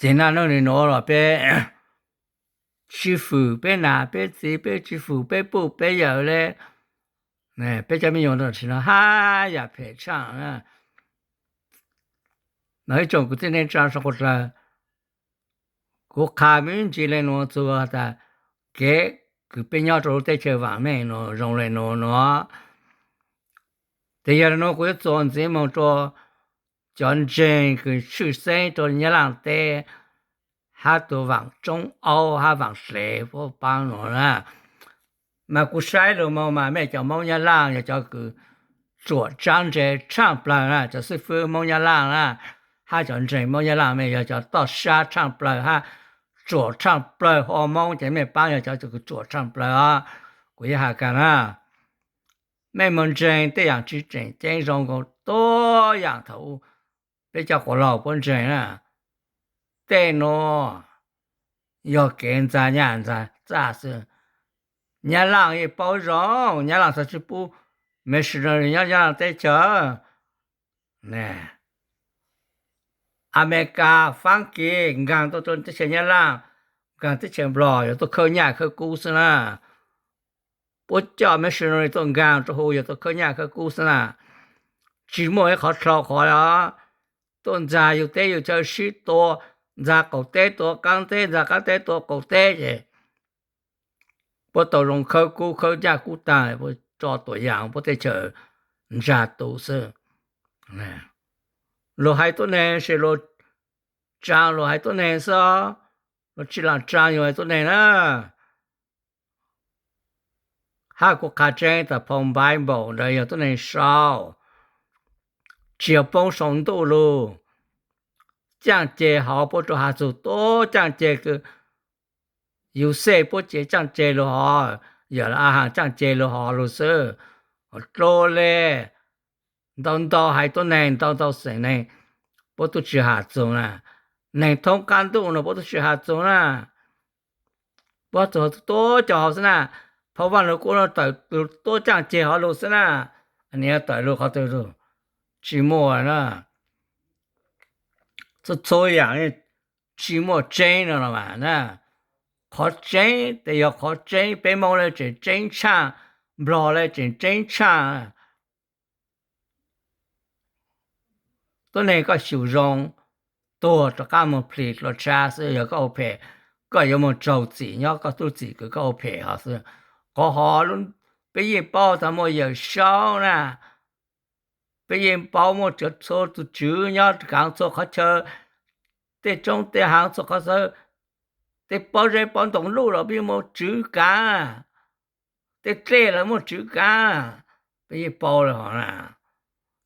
Ces naj nub nim nuav los peb tswv fwm peb nam peb txiv, peb tswv fwm peb puj peb yawm le, peb cov me nyuam tam sim no haj yam phem tshaaj na. Ib tsoom kwv tij neej tsaa sau qhua dlawg, kuv qha me ntsis le nuav txug tas kev kws peb nyob rua lub teb chaws vaam meej nuav zoo le nuav nuav. Ces yog le nuav kuv yuav txuas ntxiv moog rua cov ntseeg kws tshwj xeeb rua Nyab Laaj teb hab tug vaam tsoob aub hab vaam dlev puab paab nuav na. Mas kuv saib lug moog mas mej cov Moob Nyab Laaj yog cov kws tsuam tsaab ntse tshaaj plawg na, cov xib fwb Moob Nyab Laaj na, hab cov ntseeg Moob Nyab Laaj mej yog cov toj sab tshaaj plawg hab tsuam tshaaj plawg hu ua Moob ces mej paab yog cov kws tsuam tshaaj plawg os. Kuv yuav has kag na, mej moog ntseeg tej yaam tsi tseem ceeb zoo nkaus tuab yaam thaum peb cov quas laug puab ntseeg na. Tej nuav yog kev ntxa nyaj ntxa txaj xwb. Nyab Laaj yeej paub zoo, Nyab Laaj txhad tsi pub missionary nyob Nyab Laaj teb chaws. Amelikas, Faab Kis nkaag tuaj rua teb chaws Nyab Laaj, nkaag teb chaws Nplog yuav tuaj khawb nyaj khawb kub xwb na. Puab coj missionary tuaj nkaag rua huv yuav tuaj khawb nyaj khawb kub xwb na. Tsi muaj ib qhov dlhau qhov os, tuaj ntxag yug teb yug chaw sib tua, ntxag qaum teb tua qaab teb, ntxag qaab teb tua qaum teb ces puab tau zoo khawb kub khawb nyaj kub taag, puab tso tuam yaam puab teb chaws ntsag tus xwb. Luag hais tuab neeg ces luag tsaa luag hais tuab neeg xwb, luag tsi laam tsaa yug hais tuab neeg na. Hab kuv qha tseeb tas phau Npaiv Npaum ntawd yog tuab neeg sau, tsi yog poob sau ntuj lug. Caaj ceg hov puab rua has txug tuab caaj ceg kws Yauxej puab cev caaj ceg lug hov, yog le Ahaas caaj ceg lug hov lug xwb. Dlua le ntau ntau haiv tuab neeg ntau ntau xeem neeg puab tub tsi has txug na. Neeg thoob qaab ntuj nuav puab tub tsi has txug na. Puab txug tuab cov hov xwb na. Phau Vaaj Lug Kub nuav tawm tuab caaj ceg hov lug xwb na. Nwg tawm lug qhov twg lug? Tsi muaj na. Txhua txhua yaam tsi muaj tseeb no los mas na. Qhov tseeb tes yog qhov tseeb, peb Moob le tseem tseeb tshaaj, Nplog le tseem tseeb tshaaj. Tuab neeg koj xyum zoo, tuag rov qab moog plis dlua tshab xwb, yog koj ua phem, koj yuav moog raug txim nyob koj tub txim kws koj ua phem hov xwb. Qhov hov peb yeej paub tas muaj Yawm Saub na, peb yeej paub muaj txhua tug tswv nyob kaav txhua qhov chaw, tej roob tej haav txhua qhov chaw, tej pob zeb pob ntoo luj los peb yeej muaj tswv kaav, tej dlej los muaj tswv kaav, peb yeej paub le hov na.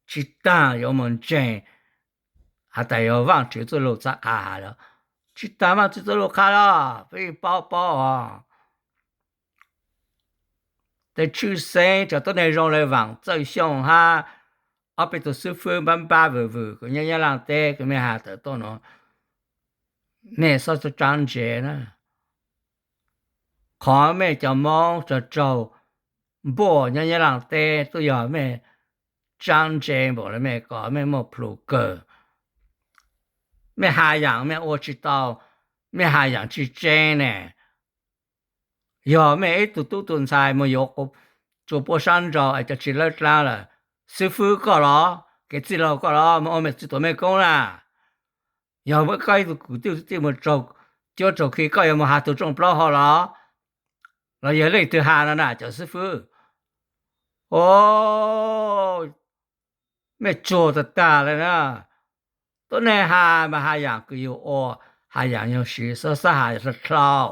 Tsi taag yuav moog ntseeg has tas yog Vaajtswv txuj lug txhab qha has los, tsi taag Vaajtswv txuj lug qha los peb yeej paub paub os. Tej tshwj xeeb cov tuab neeg zoo le Vaam Txawj Xyooj hab ob peb tug xwb fwb npab npab vwm vwm kws nyob Nyab Laaj teb kws mej has tawm tuaj nuav, mej xob tsaab ntse na. Qhov mej cov Moob tsaug tsaug npuaj nyob Nyab Laaj teb tub yog mej tsaab ntse npaum le mej kom mej muaj plhus kawg. Mej has yaam mej ua tsi tau, mej has yaam tsi tseeb ne. Yog mej ib tug tub tug ntxhais moog yuav tsuas puab sab nraud es cov tsi lawb dlaab lawm, xwb fwb koj los, kev txwj laug koj los, moog ua mej txwj tuam mej koob na. Yog koj ib tug kwv tij tij moog cuab tsaug khi koj yuav moog has tug rooj plaub hau los, los yog leej twg has no na cov xwb fwb. O, mej tsuag tag tag le na. Tuab neeg has mas has yaam kws yug ua, has yaam yug siv, xob xav has dlhau.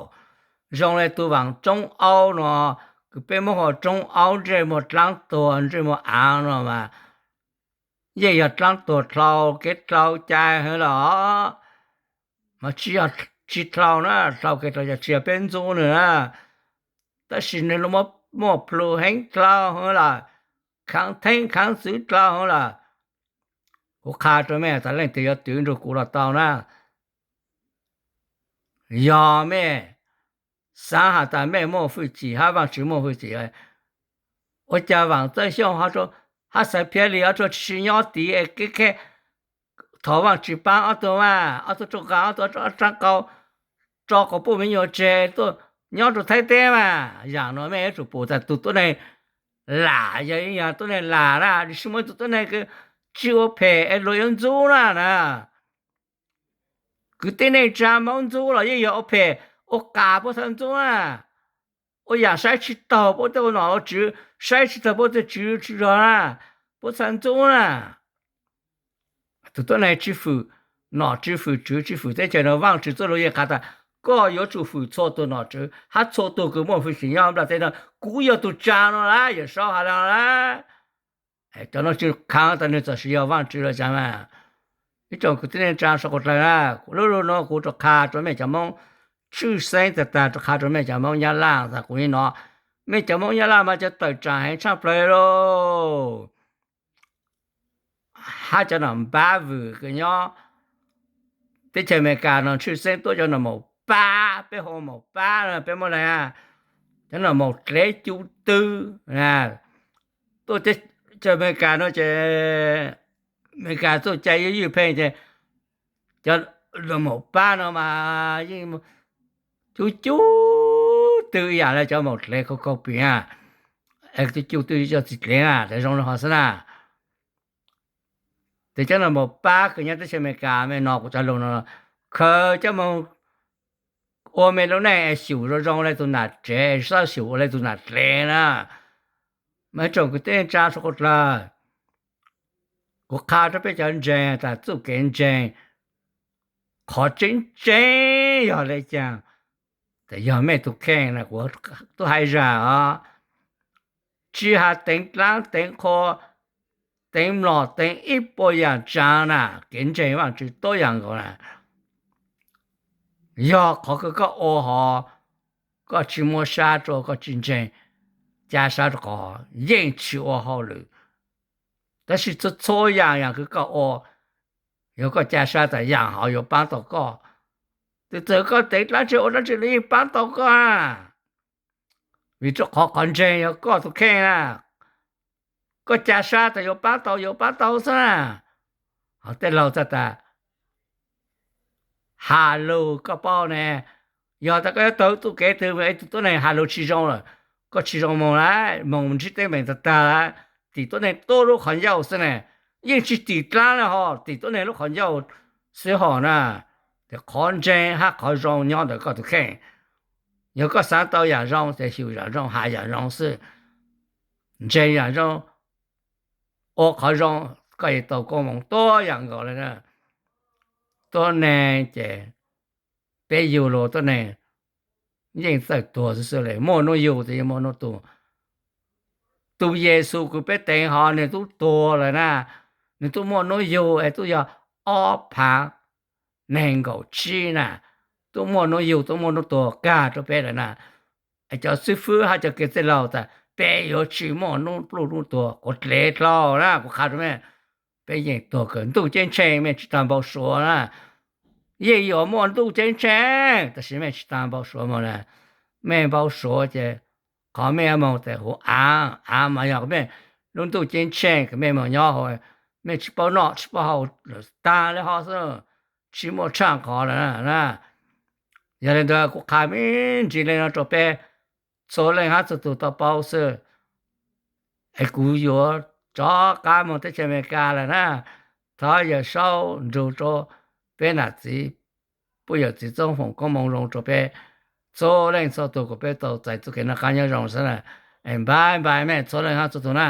Zoo le tug Vaam Tsoob Aub no, kws peb muab hu ua Tsoob Aub ntsej muag dlaab tuag ntsej muag aav no mas, yeej yog dlaab tuag dlhau kev dlhau cai hwv los, mas tsi yog tsi dlhau na, dlhau kev dlhau cai tsi yog peb ntxub nwg na. Tab sis nwg muaj plhu heev dlhau hwv lawm, khaav theeb khaav txwv dlhau hwv lawm. Kuv qha rua mej tas leej twg yuav twv nrug kuv los tau na. Yog mej xaav has tas mej muaj fwj chim hab Vaajtswv muaj fwj chim, ua cas Vaam Txawj Xyooj hab Xaiv Phiab Lis ob tug tsi nyob tiv es kev khe thov Vaajtswv paab ob tug mas, ob tug rooj qab, ob tug rooj qab qau, tso quas puj me nyuam tseg tuaj nyob rua Thaib teb mas. Yaam nuav mej yuav tsum pum tas tug tuab neeg lam yog, yog tuab neeg lam na, tsi muaj tug tuab neeg kws tsi ua phem es luag yuav ntxub na na. Kwv tij neej tsaa Moob ntxub los yeej yog ua phem, ua qas puab txhaj ntxub na. Ua yaam saib tsi taug puab tej nom ua tswv, saib tsi taug puab tej tswv tsi zog na, puab txhaj ntxub na. Tug tuab neeg tsi fwm nom tsi fwm tswv tsi fwm teb chaws nuav, Vaajtswv txuj lug yeej qha tas koj yuav tsum fwm txhua tug nom tswv hab txhua tug kws muaj hwj chim nyob nplaj teb no. Kuv yog tug tsaa nuav lawm, Yawm Saub has le lawm. Cov nuav tsi khav tas nwg txawm sis yog Vaajtswv los tsav mas. Ib tsoom kwv tij neej tsaa suav dlawg na, lub lug nuav kuv rov qha rua mej cov Moob tshwj xeeb tag tag, rov qha rua mej cov Moob Nyab Laj tas kuv nim no, mej cov Moob Nyab Laj mas cov tawm tsaam heev tshaaj plawg lauj. Hab cov nom npab vwm kws nyob teb chaws Amelikas no tshwj xeeb tuab cov nom maum pab, peb hu maum pab no peb muab le, cov nom maum dlev cu tw, tuaj teb chaws Amelikas no ces Amelikas txuj cai ywj ywj pheej ces cov nom maum pab no mas yeej cu cu tw ib yaam le cov maum dlev kaug kaug pim na, cu cu tw cov txiv dlev na, zoo le hov xwb na. Ces cov nom maum pab kws nyob teb chaws Amelikas mej no kuv cov lug no, khaws coj moog ua mej lub neej es xyum zoo zoo le tug nam tsev, txhob xyum ua le tug nam dlev na. Mas ib tsoom kwv tij neej tsaa suav dlawg, kuv qha rua peb cov ntseeg tas txuj kev ntseeg qhov tseeb tseeb yog le caag, tas yog mej tug kheej na, kuv tub hais zag os. Tsi has teev dlaab teev qhua, teev mlom teev ib puas yaam tsaav na, kev ntseeg Vaajtswv tuab yaam nkaus na. Yog qhov kws koj ua hov, koj tsi muab sab rua, koj tsi ntseeg, ca sab rua qhov, yeej tsi ua hauj lwm. Tab sis txhua txhua yaam yaam kws koj ua, yog koj ca sab tas yaam hov yuav paab tau koj. Txawm koj teev dlaab tsi ua dlaab tsi los yeej paab tau koj na. Vim rua qhov qhov ntseeg yog koj tug kheej na. Koj ca sab tas yuav paab tau, yuav paab tau xwb na. Hos tej laug txhaj tas has lug koj paub ne, yog tas koj yuav taug txuj kev twg, ib tug tuab neeg has lug tsi zoo lawm, koj tsi zoo moog lawm, moog ntsib teeb meem tag tag lawm, tim tuab neeg tuab lub qhov ncauj xwb ne. Yeej tsi tim dlaab le hov, tim tuab neeg lub qhov ncauj xwb hov na. Ces qhov ntseeg hab qhov zoo nyob ntawm koj tug kheej. Yog koj xaav tau yaam zoo ces xyum yaam zoo, has yaam zoo xwb, ntseeg yaam zoo, ua qhov zoo, koj yeej tau koob moov tuab yaam nkaus le na. Tuab neeg ces peb yug lug tuab neeg yeej txawj tuag xwb xwb le, muaj nub yug tas yeej muaj nub tuag. Tug Yexus kws peb teev hov nwg tub tuag lawm na, nwg tub muaj nub yug es tub yog ob phaav neeg nkaum tsib na, tub muaj nub yug tub muaj nub tuag kag rua peb lawm na. Es cov xib fwb hab cov kev txwj laug tas peb yuav tsi muaj nub pluj nub tuag, kuv dlev dlau na, kuv qha rua mej, peb yeej tuag kawg. Ntuj ceeb tsheej mej tsi taag npau suav na, yeej yuav muaj ntuj ceeb tsheej tab sis mej tsi taag npau suav moog na. Mej npau suav ces qhov mej yuav moog tas huv aav, aav mas yog mej lub ntuj ceeb tsheej kws mej moog nyob hauv, mej tsi paub noj tsi paub haus lawm taag le hov xwb, tsi muaj tshaaj qhov lawm na. Yog le ntawd kuv qha me ntsis le no rua peb txhua leej hab txhua tug tau paub xwb. Es kuv yuav rov qab moog teb chaws Amelikas lawm na, thov Yawm Saub nrug rua peb nam txiv, puj yawm txiv txoob foom koob moov zoo rua peb txhua leej txhua tug kuas peb tau txais txuj kev noj qaab nyob zoo xwb na. Es npaj npaj mej txhua leej hab txhua tug na.